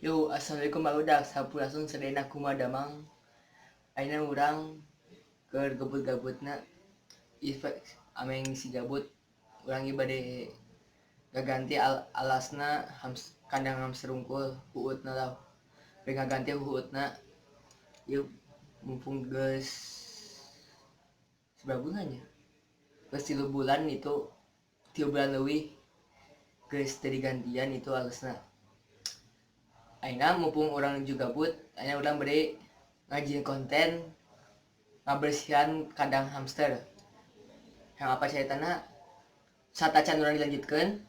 Yo, assalamualaikum barudak, sampurasun sadayana kumaha damang. Ayeuna urang keur gabut-gabutna ameng si gabut urang ieu bade ngaganti alasna kandang hamster rungkul huutna lah. Bade ngaganti huutna ieu mumpung geus sabaraha bulan nya? Geus 3 bulan itu, 3 bulan leuwih geus teu digantian itu alasna. Ayeuna mumpung urang juga gabut, ayeuna urang bade ngajieun konten ngabersihan kandang hamster. Yang apa ceritana? Satacan urang dilanjutkeun,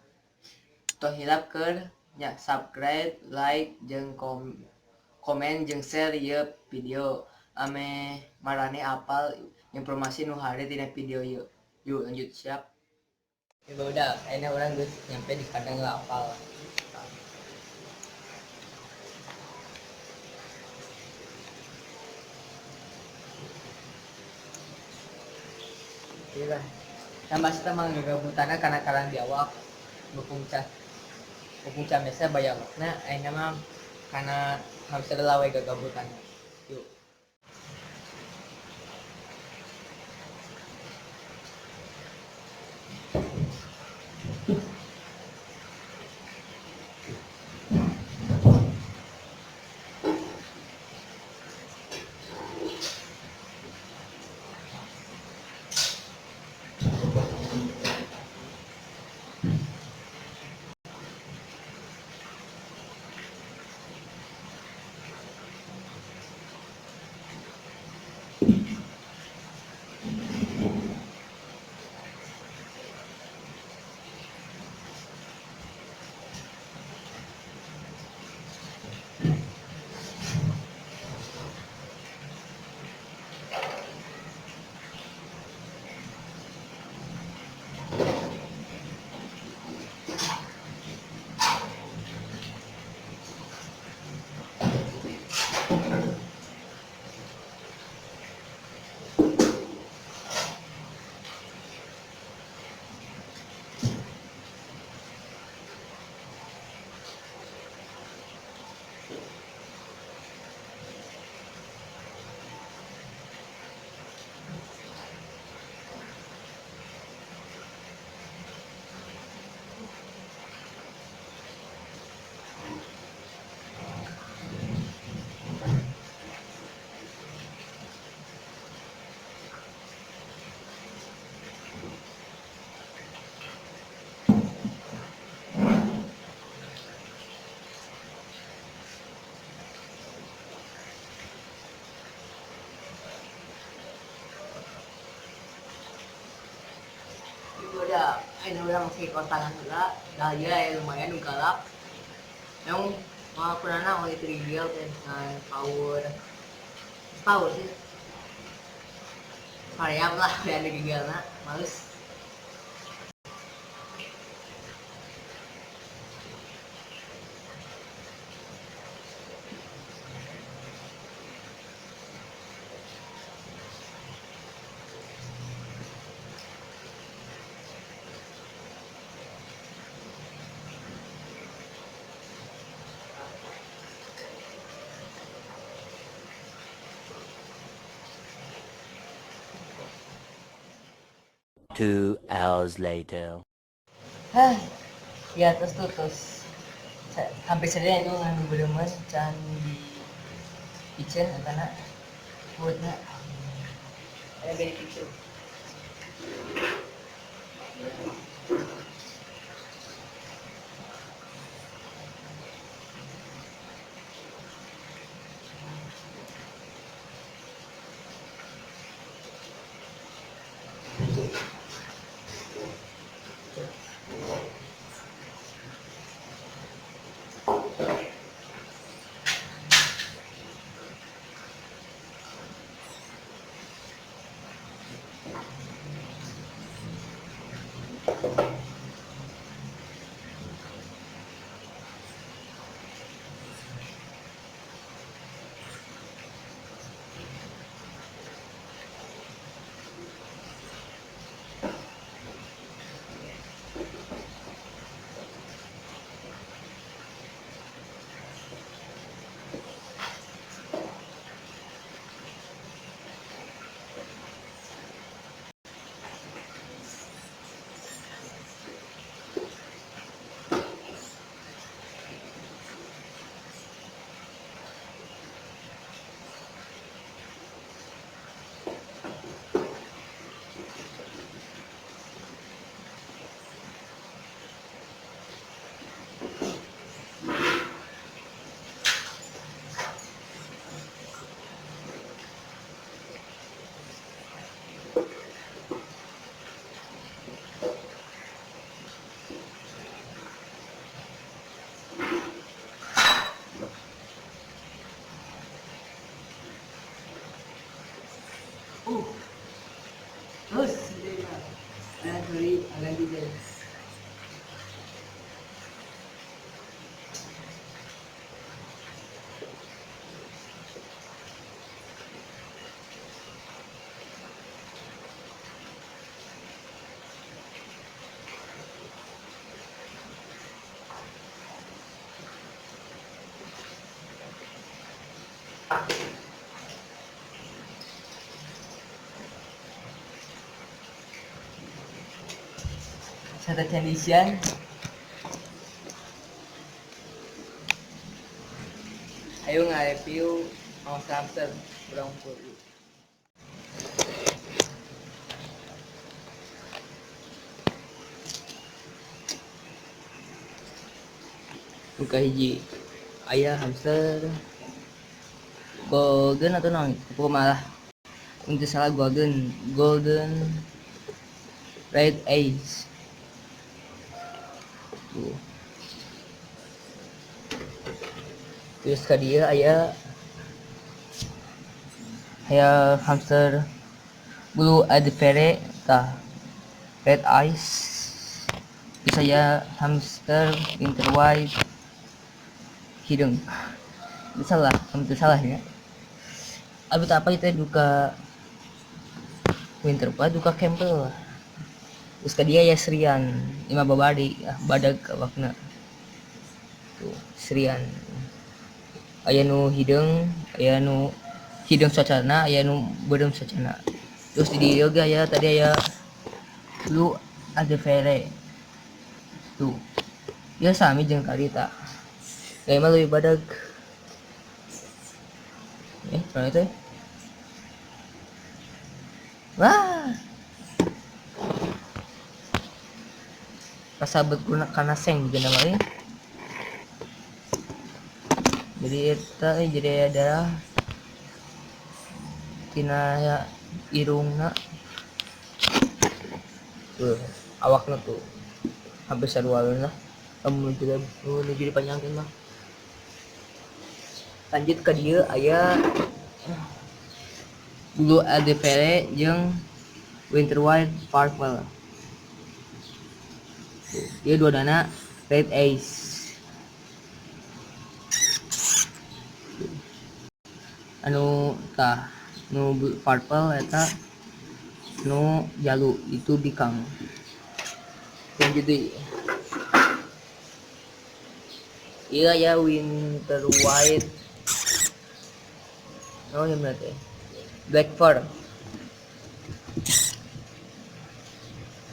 tong hilap keur nya subscribe, like, jeung komen jeung share ieu video ame marane apal informasi nu hade tina video ieu. Yuk lanjut siap. Ya udah, ayeuna urang geus nyampe di kandang apal. Iya, tambah kita mah gagabutanna kana karang biawak, mumpung can biasa bayawakna, ayeuna mah kana hamster lawe gagabutanna. Yuk. Udah, ini udah masih kontangan juga, dah ya lumayan galak. Yang mau pernah oleh trivial dengan power, power sih, varian lah biar ada gigalna, males. 2 hours later. Hah, ya terus tuh terus hampir sering itu nganggo beremen can di kitchen karena buatnya ada dari kitchen. Sata candisian. Ayo nge-review Monster Hamster urang unggul. Muka hiji aya hamster golden atau naon pokoknya malah untuk salah golden red eyes tuh. Terus ka dieu aya hamster blue advere tah red eyes. Terus aya hamster winter white hidung. Itu salah, itu salah ya. Abis apa itu duka winter white duka Campbell. Terus ka dieu aya Srian lima babari badag awakna. Tuh, Srian. Aya nu hideung, aya nu hideung sacana, aya nu beureum sacana. Terus di dieu ge aya tadi aya blue advere. Tuh. Ieu sami jeung tadi ta. Ieu mah leuwih badag. Mana teh? Wah. Kasabet guna kana seng juga namanya. Jadi eta jadi ada tina irungna tuh awakna tuh hampir sarua lah. Amun nuju dipanjangkeun mah. Lanjut ke dieu aya blue advere jeung winter white purple. Ieu dua dana red eyes. Anu tah nu purple eta nu jalu itu bikang. Lanjut deui. Ieu aya winter white. Oh, yang berarti black fur.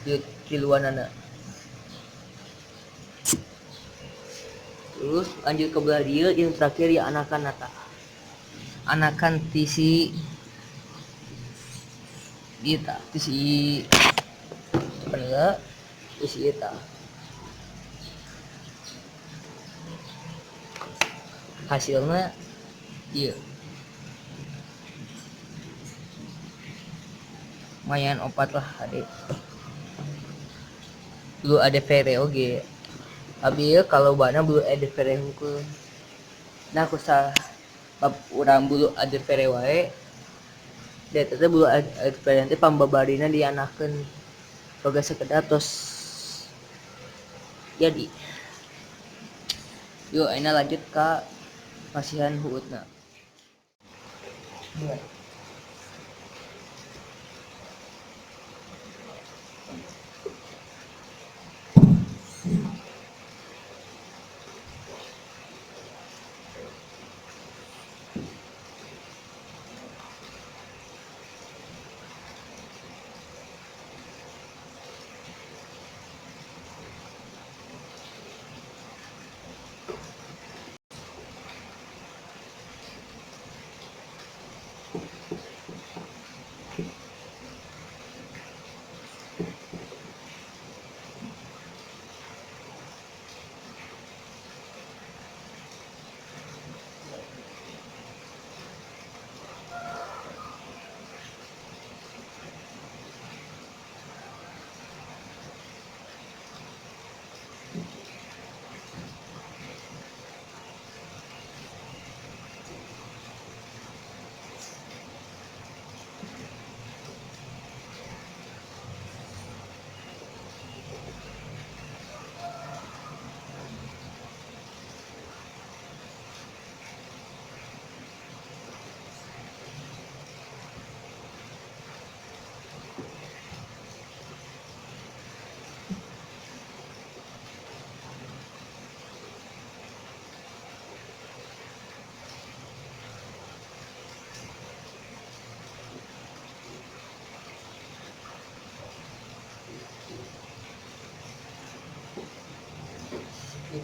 Ieu tiluanana. Terus lanjut ke belah dieu yang terakhir ya anakan nata. Anakan tisi ieu ta, tisi apa tisi eta. Hasilnya ieu. Lumayan opat lah adik. Blue advere oge. Abi kalau bana blue advere hungkul. Nah aku salah bab urang blue advere wae. Da eta teh blue advere teh pambabarina dianakeun. Boga sekedar tos jadi. Yuk ayeuna lanjut ka masihan huutna.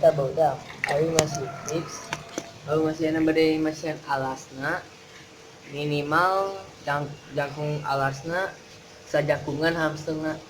Eta barudak abi masih tips kalau masih ada bade masihan alasna minimal jangkung alasna sajangkungan hamstengna.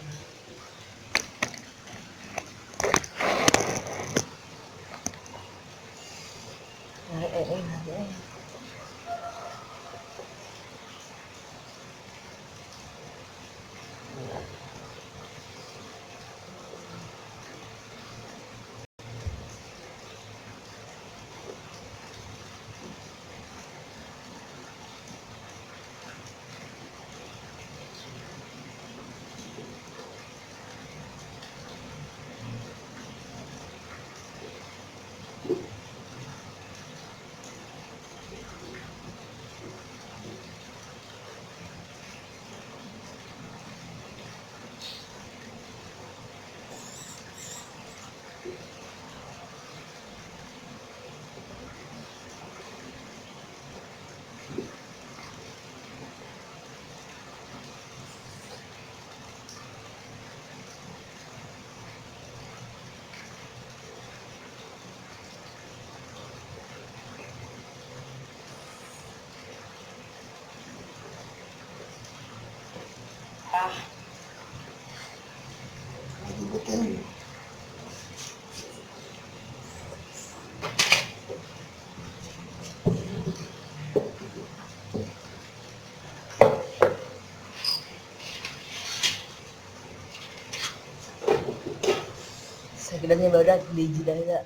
Sekedarnya barudak di jidah.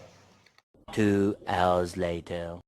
2 hours later.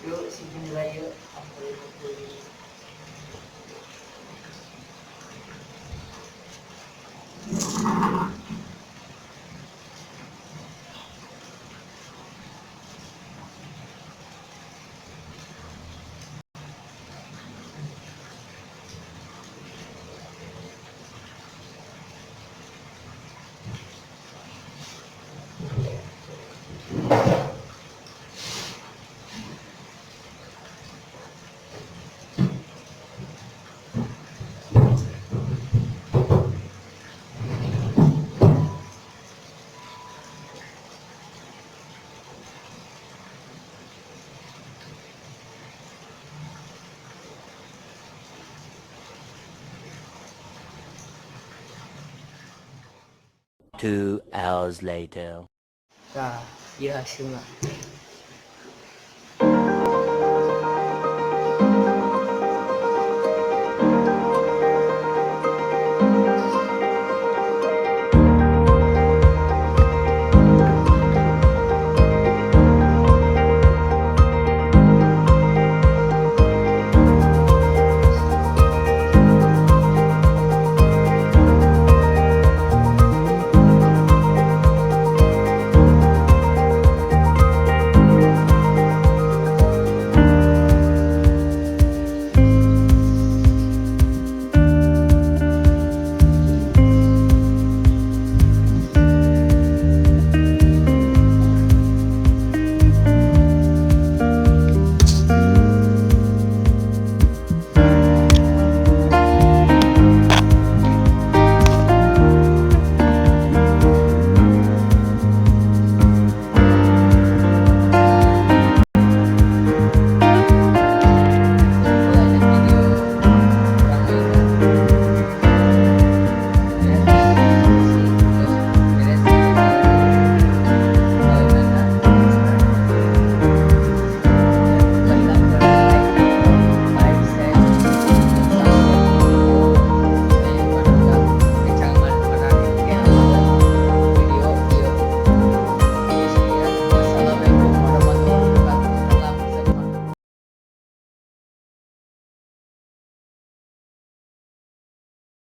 Yuk, simpen heula ieu. 55. 2 hours later. Tah, ieu hasilna.